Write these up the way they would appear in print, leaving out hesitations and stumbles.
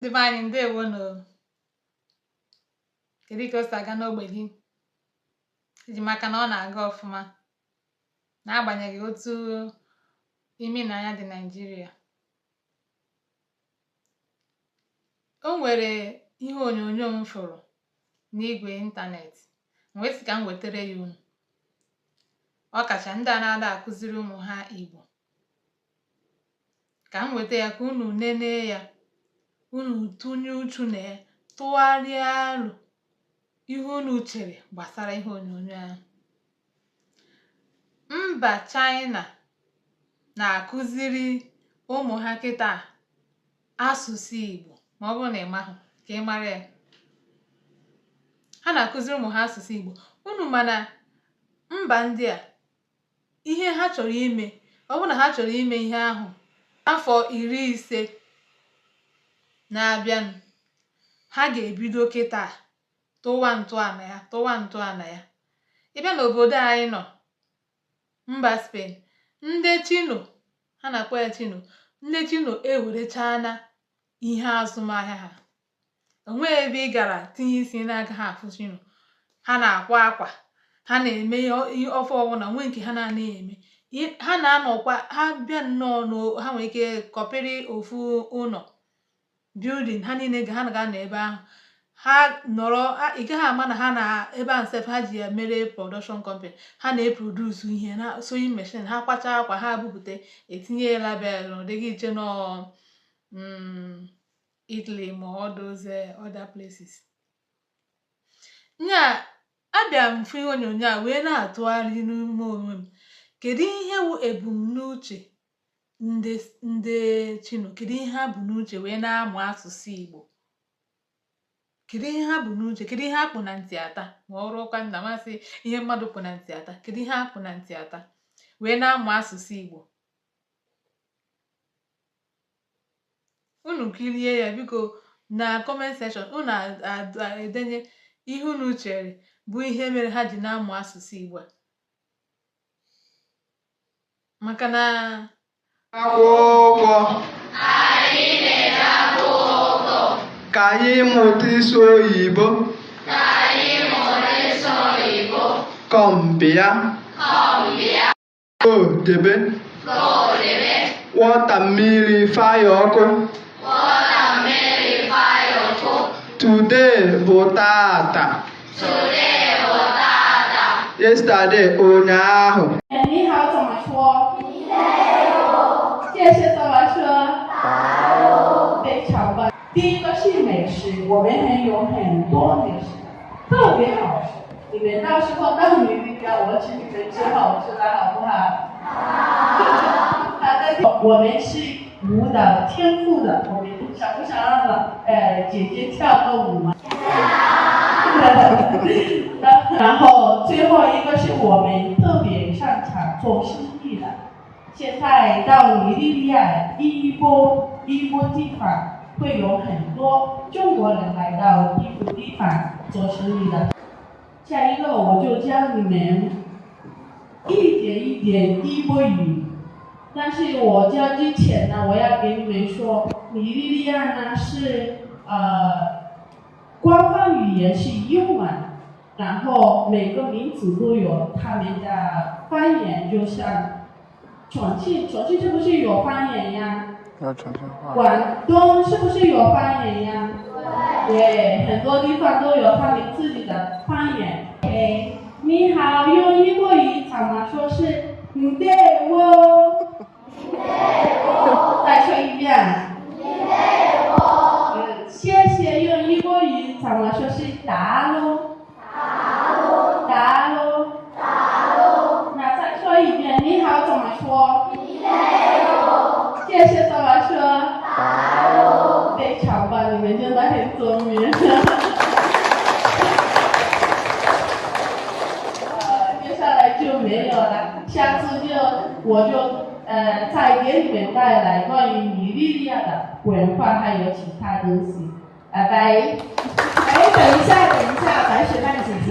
Ndị be anyị, ndewonụ. Kedu ka o si aga n'ogbe gị? Eji m aka na ọ na-aga ọfụma n'agbanyeghị otu imi na anya dị Naịjirịa. O nwere ihe onyonyo m fụrụ n'igwe ịntanetị, m wee sị ka m wetara ya unu, ọ kacha ndị a na-ada akụziri ụmụ ha Igbo. Ka m weta ya ka unu nenee ya, unu tụnye uchu na ya, tụgharịa alo ihe unu chere gbasara ihe onyonyo ahụ. Mba China na-akụziri ụmụ ha kịta asụsụ Igbo. Ma ọ bụrụ na ị mahụ, ka ị mara ya, ha na-akụziri ụmụ ha asụsụ Igbo. Unu ma na mba ndị a, ihe ha chọrọ ime, ọ bụrụ na ha chọrọ ime ihe ahụ afọ 50 na-abịanụ, ha ga-ebido kịta tụwa ntọala ya, tụwa ntọala ya. Ị bịa n'obodo anyị nọ, mba Spain, ndị Chino, ha na-akpọ ya Chino, ndị Chino ewerechana ihe azụmahịa ha. O nweghị ebe ị gara tinye isi na-agaghị afụ Chino. Ha na-akwa akwa, ha na-eme ihe ofe ọbụla nwee nke ha na-anaghị eme. Ha na-anọkwa, ha bịa nnọọ, ha nwere ike kọpịrị ofu ụlọ building ha niile ha ga-anọ ebe ahụ. Ha nọrọ, ị gaghị ama na ha na ebe ahụ sef ha ji ya mere production company. Ha na-eproduce ihe na sewing machine. Ha kwacha akwa, ha bupụta, etinye ya label, ọ dịghị iche nọ Italy ma all those other places. Nya abịa m fụ ihe onyonyo a wee na-atụgharị n'ime onwe m, kedu ihe wụ ebumnuche ndị Chino? Kedu ihe ha bu n'uche wee na-amụ asụsụ Igbo? Kedu ihe ha bu n'uche? Kedu ihe ha kpụ na ntị ata? Ma ọ rụọkwa nna masị ihe mmadụ kpụ na ntị ata, kedu ihe ha kpụ na ntị ata wee na-amụ asụsụ Igbo? Unu kirie ya, biko, na comment section unu edenye ihe unu chere bụ ihe mere ha ji na-amụ asụsụ Igbo a, maka na Akwụkwọ. Ka anyị mụta ịsụ oyibo. Come, bịa. Go, debe. Water, mmiri. Fire, ọkụ. Today bụ tata. Yesterday, ụnyaahụ. 你好怎么说？谢谢怎么说？非常棒。第一个是美食，我们很有很多美食，特别好吃。你们到时候到尼日利亚，我请你们吃好吃的，好不好？好的。我们是舞蹈天赋的，我们想不想让姐姐跳个舞吗？然后最后一个是我们特别擅长做生意的。现在到尼日利亚伊波伊波地方，会有很多中国人来到伊波地方做生意的。下一个我就教你们一点一点伊波语，但是我教之前呢，我要给你们说，尼日利亚呢是官方语言是英文，然后每个民族都有他们的方言，就像重庆，重庆是不是有方言呀？要重庆话。广东是不是有方言呀？对，很多地方都有他们自己的方言。哎，你好，用伊波语怎么说是？Ndewo。再说一遍。嗯，谢谢，用伊波语怎么说是？Daalụ。Daalụ。那再说一遍，你好怎么说？谢谢怎么说？非常棒，你们真的很聪明。接下来就没有了，下次就我就再给你们带来关于尼日利亚的文化还有其他东西。拜拜。哎，等一下，等一下，白雪曼姐姐，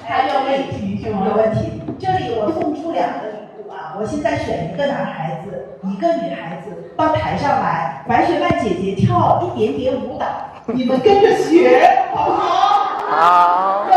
还有问题是吗？有问题。这里我送出两个礼物啊。呢，我现在选一个男孩子，一个女孩子到台上来，白雪曼姐姐跳一点点舞蹈，你们跟着学，好不好？好。